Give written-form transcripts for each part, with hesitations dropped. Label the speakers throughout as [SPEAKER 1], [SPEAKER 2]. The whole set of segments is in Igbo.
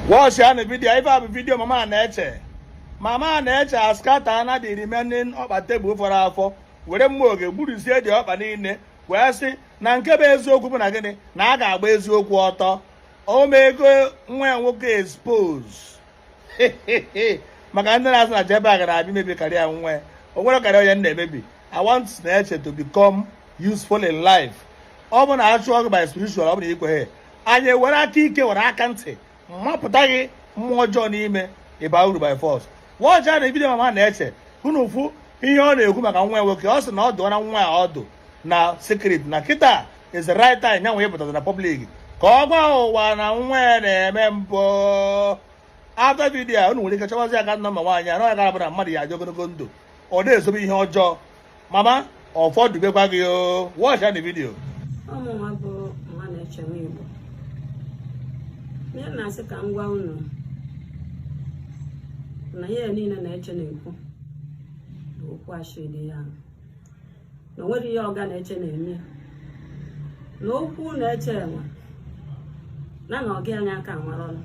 [SPEAKER 1] Watch ya na video. Ife a bụ video mama na-eche. Mama na-eche ascatter na the remaining ọkpa tebụl fọrọ afọ, were mma oge gburuzie dị ọkpa niile, wee sị na nke bụ eziokwu bụ na gịnị na a ga-agba eziokwu ọtọ. O mego nwa ya nwoke expose, maka ndị na-asị na Jebag na-abịa imebi karịa nwa ya. O nwere karịa onye m na-emebi. I want na-eche to become useful in life. Ọ bụ na achụọ gị by spiritual, ọ bụ na ikweghị, anyị ewere aka ike, were aka ntị mmapụta gị mmụọ ọjọọ n'ime ịba uru by force. Watch na video mama na-eche, unu fụ ihe ọ na-ekwu maka nwa ya nwoke. Ọ sị na ọ dụọra nwa ya ọdụ na secret, na kịta is the right time ya nwee pụtara na public ka ọ gwa ụwa na nwa ya na-eme mpụ. After video a, unu nwere ike chọwazi aka nọmba nwaanyị a na ọ gara bụ na mmadụ ya adị ogologo ndụ, ọ na-ezobe ihe ọjọọ. Mama, ọfọdụbekwa gị o. Watch na video.
[SPEAKER 2] Ọmụnwa bụ mma na-eche nwa Igbo. Ihe na-asị ka m gwa unu na ihe niile na-eche na-ekwu bụ okwu ashịrị ya, na o nwere ihe ọga na-eche na-eme ya, na okwu na-eche enwe na ọga anya aka amarọla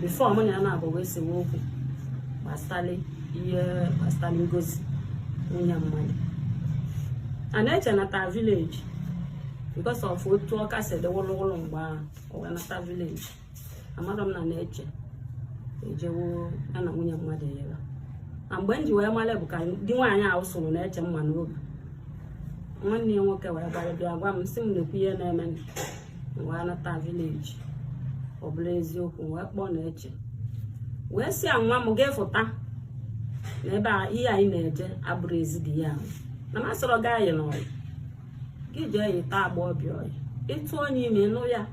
[SPEAKER 2] before mụ na ya na-abụ wee sewe okwu gbasara ihe gbasara Ngozi, nwunye mmadụ. A na-eche nata village because of otu ọka si dị wụlụwụlụ mgbe ahụ. O wee nata village, amarọ m na na-eche ejewo ya na nwunye mmadụ yere. Na mgbe m ji wee mara bụ ka di nwaanyị ahụ sụrụ na-eche mma n'obi. Nwanne ya nwoke wee gbara bịa gwa m, sị m na-ekwu ihe na-eme m. Wee nata village, ọ bụrụ eziokwu, wee kpọọ na-eche, wee sị ya, "Nwa m, ga-efụta na ebe a ihe anyị na-eje abụrụ ezi dị ya ahụ na masịrọ gaa yi n'ọyị gị jee yita agba ọbịa ọyị ịtụ onye ime nụ ya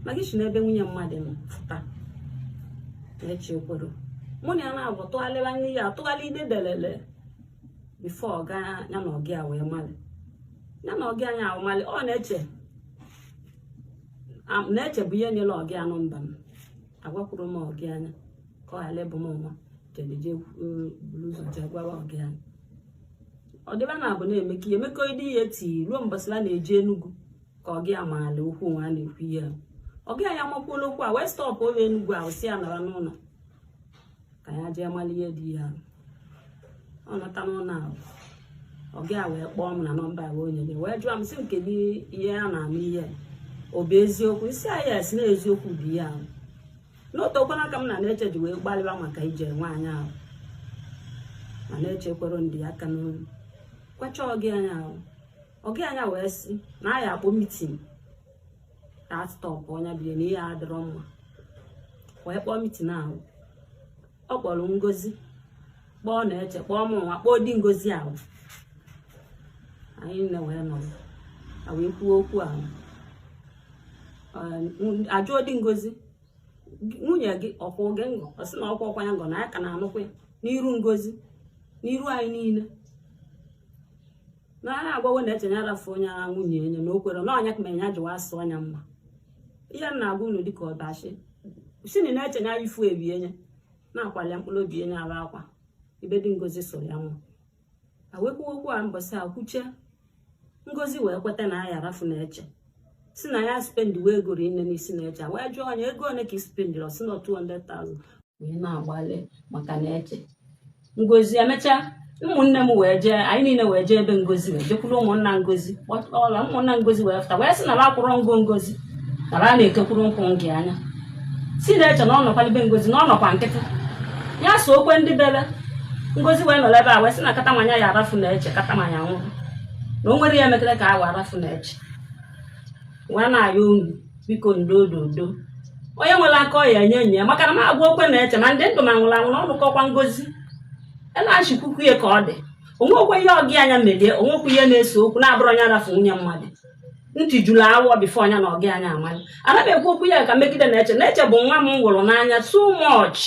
[SPEAKER 2] ma gị si n'ebe nwunye mmadụ nọ fụta." Na-eche ekwero mụ na ya na-abụ tụgharịba n'ihe atụgharị ide delele before gaa ya na ọgị a wee mali ya na ọgị anya ahụ mali. Ọ na-eche na-eche bụ ihe nyere ọgị anụ mba m agwakwuru m ọgị anya ka ọ ghara ịbụ m nwa jere jee buru ụzọ jee gwawa ọgị anya. Ọ dịba na abụ na-emekọ ihe emekọ ide ihe tii ruo mbọsị a na-eje Enugu ka ọgị amaala okwu nwa a na-ekwu ihe ahụ. Ọgị anya amakwuola okwu a wee stop oge Enugu ahụ, si ya nọrọ n'ụlọ ka ya jee mara ihe dị ya ahụ. Ọ nọta n'ụlọ ahụ, ọgị a wee kpọọ m na nọmba a wee nyere, wee jụọ m sị m, "Kedu ihe a na-ama? Ihe ọ bụ eziokwu?" Isi anyị esi na eziokwu bụ ihe ahụ n'otu okwana aka m na na-eche ji wee gbalịba maka ije nwaanyị ahụ ma na-eche kwere ndị aka n'olu kwacha ọgị anya ahụ. Ọgị anya wee sị na a ya akpọ meeting ka stop ọnya bie na ihe adịrọ mma. Wee kpọọ meeting ahụ. Ọ kpọrọ Ngozi, kpọọ na-eche, kpọọ m nwa, kpọọ di Ngozi ahụ. Anyị nne wee nọrọ a wee kwuo okwu ahụ. Ajụọ di Ngozi, "Nwunye gị ọkwụ gị ngọ?" Ọ sị na ọkwa ọkwa ya ngọ, na ya ka na-anụkwa ya n'iru Ngozi, n'iru anyị niile, na anyị agwawo na-eche ya arafu onye agha nwunye enye na o kwere na ọnya ka ya jiwa asụ ọnya mma. Ihe m na-agwa unu dịka ọdachi si na na-eche ya ifu ebi enye na-akwali mkpụrụ obi enye aba akwa ibe dị. Ngozi soro ya nwa a wee kwuo okwu a mbọsị a kwuchie. Ngozi wee kweta na ya arafu na-eche, si na ya spend wee ego rinne n'isi na-eche. Wee jụọ onye ego ole ka i spendịrị? Ọ sị na 200,000. Wee na-agbalị maka na-eche Ngozi. Emechaa, ụmụnne m wee jee, anyị niile wee jee ebe Ngozi, wee jekwuru ụmụnna Ngozi, kpọọla ụmụnna Ngozi, wee fụta, wee sị na ba kwụrụ ngo Ngozi na ba na-ekekwuru nkwụ ngị anya si na-eche na ọ nọkwalibe Ngozi, na ọ nọkwa nkịtị ya so okwe ndị bebe Ngozi wee nọrọ ebe a, wee sị na kata nwanya ya arafu na-eche, kata nwanya nwụrụ, na o nwere ya emekere ka a wee arafu na-eche. Wee na-ayọ unu, biko, ndo dodo onye nwere aka ọ ya enye enyi ya, maka na m agwa okwe na-eche ma ndị ndụ ma nwụrụ anwụ na ọnụkọkwa Ngozi e na-achịkwukwu ya ka ọ dị. Onwekwa ihe ọgị anya melie, onwekwa ihe na-ese okwu na-abụrụ onye arafu nwunye mmadụ. Ntị jụrụ awọ before ọnya na ọgị anya amalị. Anaghị ekwu okwu ya ka megide na-eche. Na-eche bụ nwa m wụrụ n'anya too much.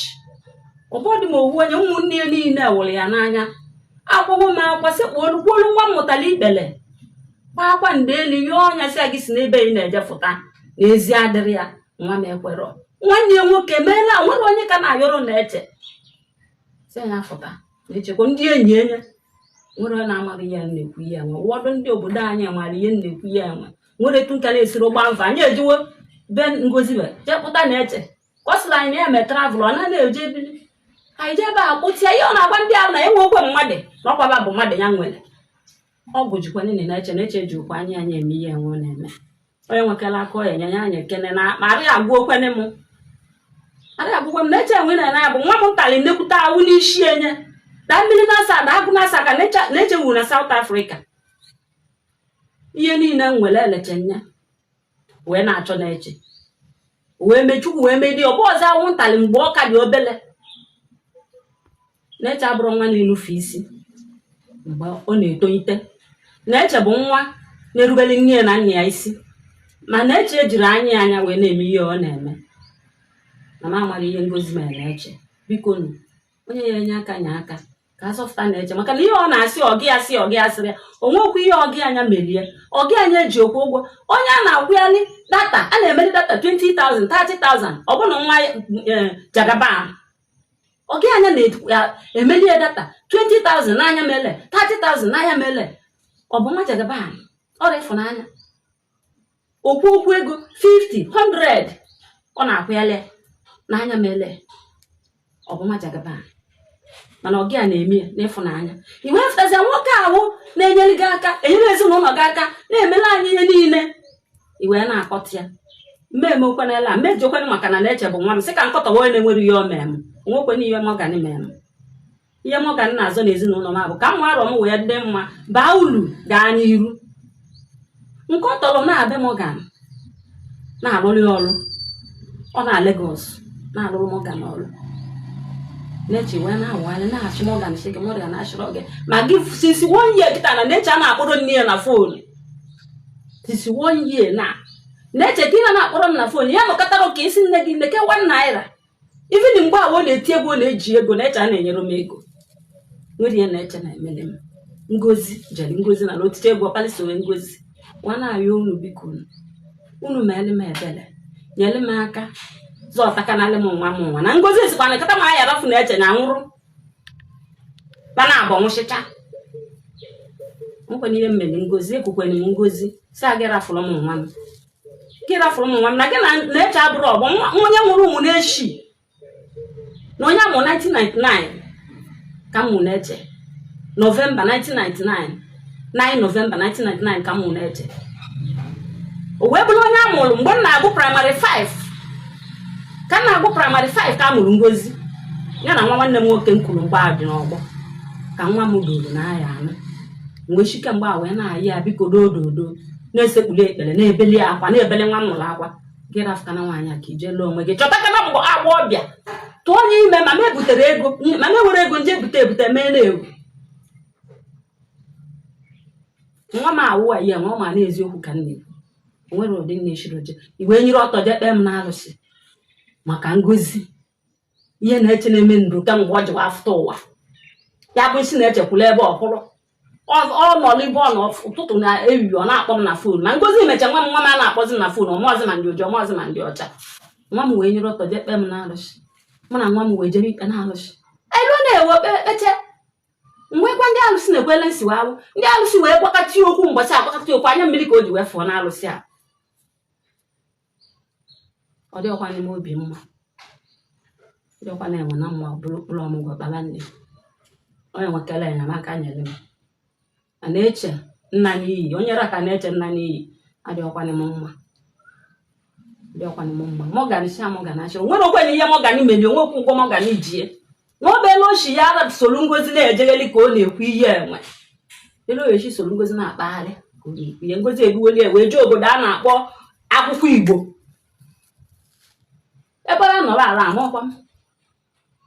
[SPEAKER 2] Ụfọdụ m owu onye ụmụnne ya niile wụrụ ya n'anya. Akwụkwọ m akwa sekpuolu kwuolu nwa m mụtara ikpele kwa akwa nde elu ya ọnya si gị si n'ebe ị na-eje fụta n'ezi adịrị ya. Nwa m ekwerọ. Nwanne ya nwoke meela nwere onye ka na-ayọrọ na-eche si ya fụta na-echekwa. Ndị enyi enye nwere onye na-amaghị ihe m na-ekwu ihe enwe. Ụfọdụ ndị obodo anyị mara ihe m na-ekwu ihe enwe nwere etu nka na-esiri gba mfa. Anyị ejiwo be Ngozi be jee pụta na-eche ka Ka ọ sịrị anyị na ya mee travel, ọ na na-eje ebili anyị jee ebe a kpụtịa ihe ọ na-agwa ndị ahụ na enwe okwe mmadụ na ọkwaba bụ mmadụ ya nwere ọgwụ jikwa niile na-eche na-eche jikwa anya anyị eme ihe enwe ọ na-eme. Onye nwekela aka ọ ya enye ya anya ekene na ma arị agwụ okwene m, arị agwụkwe m na-eche enwe na ya bụ nwa m ntali nnekwute awụ n'isi enye na mmiri na-asa na agụ na-asa ka na-eche wuru na South Africa. Ihe niile m nwere eleche nya wee na-achọ na-eche wee mechukwu wee medi ọbụ ọzọ anwụntalị mgbe ọ ka dị obele. Na-eche abụrụ nwa na-enufe isi mgbe ọ na-etolite. Na-eche bụ nwa na-erubere nne ya na nna ya isi, ma na-eche ejiri anya ya anya wee na-eme ihe ọ na-eme. Na m amara ihe Ngozi mere na-eche. Biko nụ, onye ya enye aka nye aka ka a zọfụta na-eche, maka na ihe ọ na-asị ọgị asị ọgị asịrị ya onwekwa ihe ọgị anya melie. Ọgị anya eji okwu ụgwọ onye a na-akwụghalị data, a na-emeli data 20,000, 30,000, ọ bụna nwa Jagaban ọgị anya na-emeli ya data 20,000 n'anya mele, 30,000 n'anya mele. Ọ bụ nwa Jagaban ọrịa ịfụnanya okwu okwu ego 50, 100 ọ na-akwụghalị n'anya mele. Ọ bụ nwa Jagaban, mana ọgị a na-eme ya n'ịfụnanya. I wee fụtazie nwoke ahụ na-enyere gị aka, enyere ezinụlọ gị aka, na-emere anyị ihe niile, i wee na-akọta ya. Mmemme okwenela mmejọkwenụ, maka na na-eche bụ nwa m sị ka nkọtọwa onye na-enwere ihe o mee m. Onwekwenye ihe Morgan mee m. Ihe Morgan na-azọ n'ezinụlọ m abụ ka m arọ m wee dị mma, baa ulu, gaa n'iru. Nke ọ tọrọ m na-abịa Morgan na-alụrụ ya ọrụ, ọ na Lagos na-alụrụ Morgan ọrụ, na-eche wee na-awagharị na-achị Morgan, sị gị Morgan achịrọ gị ma gị since one year kịta na na-eche a na-akpọrọ nne ya na phone since one year na na-eche ka ị na na-akpọrọ m na phone ya nọkọtara ka isi nne gị neke 1 naira. Even mgbe ahụ ọ na-eti egwu, ọ na-eji ego na-eche a na-enyere m ego nwere ihe na-eche na-emele m. Ngozi jere Ngozi na n'otite egwu ọkpalisowe Ngozi nwa na-ayọ unu, biko unu meele m ebele, nyere m aka zọtakanalị m nwa m nwa na Ngozi sikwa na kata ma ya rafu na-eche na nwụrụ mana abọ nwụchịcha nwekwana ihe mmeli. Ngozi ekwukwere m Ngozi si a gị rafụrụ m nwa m, gị rafụrụ m nwa m na gị na na-eche abụrụ ọgbọ onye nwụrụ ụmụ na-eshi na onye amụ 1999 ka m mụ na-eche November 1999, 9 November 1999 ka m mụ na-eche. O wee bụrụ onye a mụrụ mgbe m na-agụ primary 5, ka m na-agụ primary 5 ka a mụrụ Ngozi ya na nwa nwanne m nwoke m kwuru mgbe a dị n'ọgbọ ka nwa m doro n'aya anụ mgbe chike mgbe a wee na-ayị ya, biko dododo, na-esekpuli ekpere, na-ebeli akwa, na-ebeli nwa m mụrụ akwa. Gị rafụkana nwaanyị a ka ije lụọ onwe gị, chọtakana mgbe agba ọbịa tụọ onye ime. Ma m ebutere ego, ma m ewere ego nje ebute ebute mee na-ewu nwa m awụ ya nwa ma na-eziokwu ka m na-ekwu. O nwere ụdị nne shiri oje iwe nyere ọtọ jee kpee m n'alụsị maka Ngozi. Ihe na-eche na-eme ndụ kemgbe ọ jiwa afụta ụwa ya bụ isi na-echekwula ebe ọ kwụrụ ọ nọ n'ebe ọ nọ ụtụtụ na ehihie ọ na-akpọ m na phone. Ma Ngozi mecha nwa m, nwa m a na-akpọzi m na phone ọmọzi ma ndị ojii ọmọzi ma ndị ọcha. Nwa m wee nyere ọtọ jee kpee m n'alụsị, mụ na nwa m wee jebe ikpe n'alụsị elu na-ewe kpeche nwekwa ndị alụsị na-ekwele nsiwa awụ ndị alụsị wee gwakọta okwu mgbọchị agwakọta okwu anya mmiri ka o ji wee fụọ n'alụsị a. Ọ dịghịkwa n'ime obi mma, ọ dịghịkwa na-enwe na mma bụrụ ụlọ ọmụgwọ kpaba nne onye nwekele enyemaka nyere m ma na-eche nna n'iyi onye raka na-eche nna n'iyi adịghịkwa n'ime mma, adịghịkwa n'ime mma. Morgan si Morgan achịrị nwere okwe na ihe Morgan meli onwekwu ụgwọ Morgan jie na obele oshi ya solu Ngozi na-ejegheli ka ọ na-ekwu ihe enwe elu oyechi solu Ngozi na-akpagharị ka ọ na-ekwu ihe Ngozi ebuweli wee jee obodo a na-akpọ akwụkwọ Igbo ebe a nọrọ ala amaọkwa m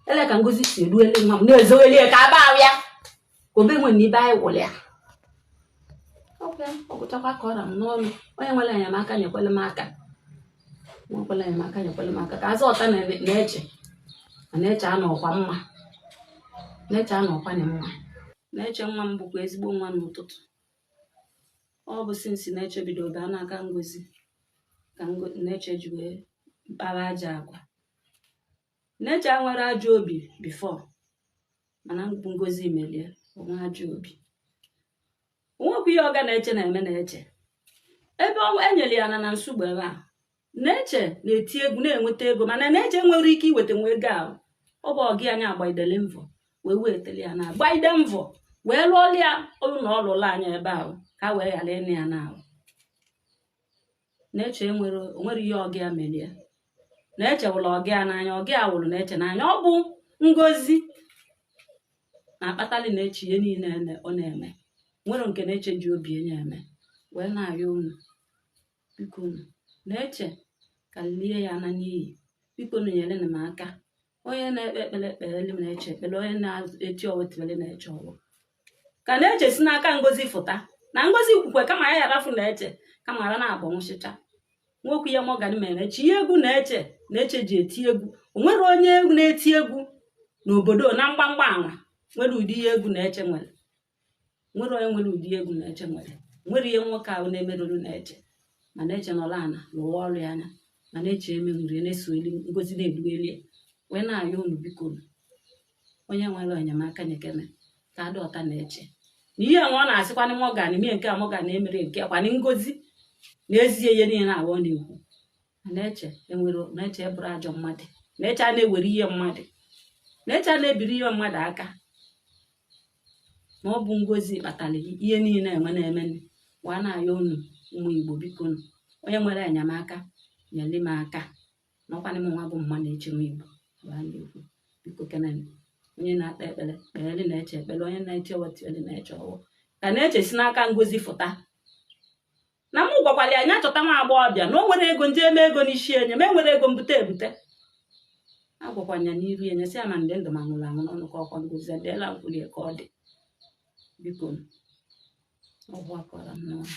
[SPEAKER 2] ele ka Ngozi si eruele nwa m na-ezogheli ka aba ahụ ya ka obe nwe na ibe anyị gwụrụ ya ọ gụchakwa ka ọra m n'ọnụ. Onye nwere enyemaka nyekwele m aka, nwekwala enyemaka nyekwele m aka ka azụ ọta na-eche ma na-eche anọkwa mma, na-eche anọkwa na mma. Na-eche nwa m bụkwa ezigbo nwa n'ụtụtụ. Ọ bụ since na-eche bido gaa n'aka Ngozi ka na-eche ji wee kpawa aja agwa. Na-eche nwere ajọ obi before, mana bụ Ngozi melie onwe ajọ obi onwekwa ihe ọga na-eche na-eme na-eche ebe enyere ya na na nsugbe ebe a. Na-eche na-eti egwu na-enweta ego, mana na-eche nwere ike iweta nwa ego ahụ. Ọ bụ ọgị anyị agbaidele mvọ wee wetele ya na agbaide mvọ wee lụọla ya ụlọ ọlụlọ anyị ebe ahụ ka a wee ghara ịnụ ya n'ahụ. Na-eche onwere ihe ọgị ya merie. Na-eche wụrụ ọgị ya n'anya, ọgị ya wụrụ na-eche n'anya. Ọ bụ ngozi na-akpatali na-eche ihe niile ọ na-eme. Nwere nke na-eche ji obi enye eme wee na-arịọ unu, biko unu na-eche ka lie ya na n'iyi. Biko unu nyere m aka. Onye na-ekpe ekpere ekpere m na-eche ekpere, onye na-eti ọwụ tibere na-eche ọwụ, ka na-eche si n'aka ngozi fụta na ngozi kwukwe kama ya ghara fụ na-eche kama ara na-agba nwụchịcha nwoke. Ihe Morgan mere chi ihe egwu na-eche na-eche ji eti egwu. O nwere onye na-eti egwu n'obodo na mgbamgba anwa nwere ụdị ihe egwu na-eche nwere. Nwere onye nwere ụdị egwu na-eche nwere. Nwere ihe nwoke ahụ na-emerụrụ na-eche, mana eche nọrọ ana lụwa ọrụ ya anya, mana eche emenwuru ya na-eso elu ngozi na-edugheli ya wee na-ayọ unu, biko onye nwere enyemaka nyekene ka ada ọta na-eche na ihe nwe ọ na-asịkwanị Morgan mie nke a, Morgan emere nke kwanị ngozi n'ezie ihe niile na-abụ ọ na-ekwu. Na-eche enwere na-eche bụrụ ajọ mmadụ, na-eche a na-ewere ihe mmadụ, na-eche a na-ebiri ihe mmadụ aka, ma ọ bụ ngozi kpatara ihe niile enwe na-eme. Wa na-ayọ unu ụmụ Igbo, biko onye nwere enyemaka nyere m aka. N'ọkwanị m nwa bụ mma na-eche nwa Igbo wa na-ekwu, biko kenen onye na-akpe ekpere kpere na-eche ekpere, onye na-eche wetịrị na-eche ọwụ, ka na-eche si n'aka ngozi fụta. Na mụ gwakwara ya anya chọta nwa agbọghọbịa na o nwere ego nje eme ego n'isi enye ma e nwere ego mbute ebute. Agwakwanya ya n'iru enye sị ya ma ndị ndụ ma nwụrụ anwụ n'ọnụ ka ọkwa ngozi adịela nkwulie ka ọ dị. Biko, ọgwụ akọrọ m n'ọnụ.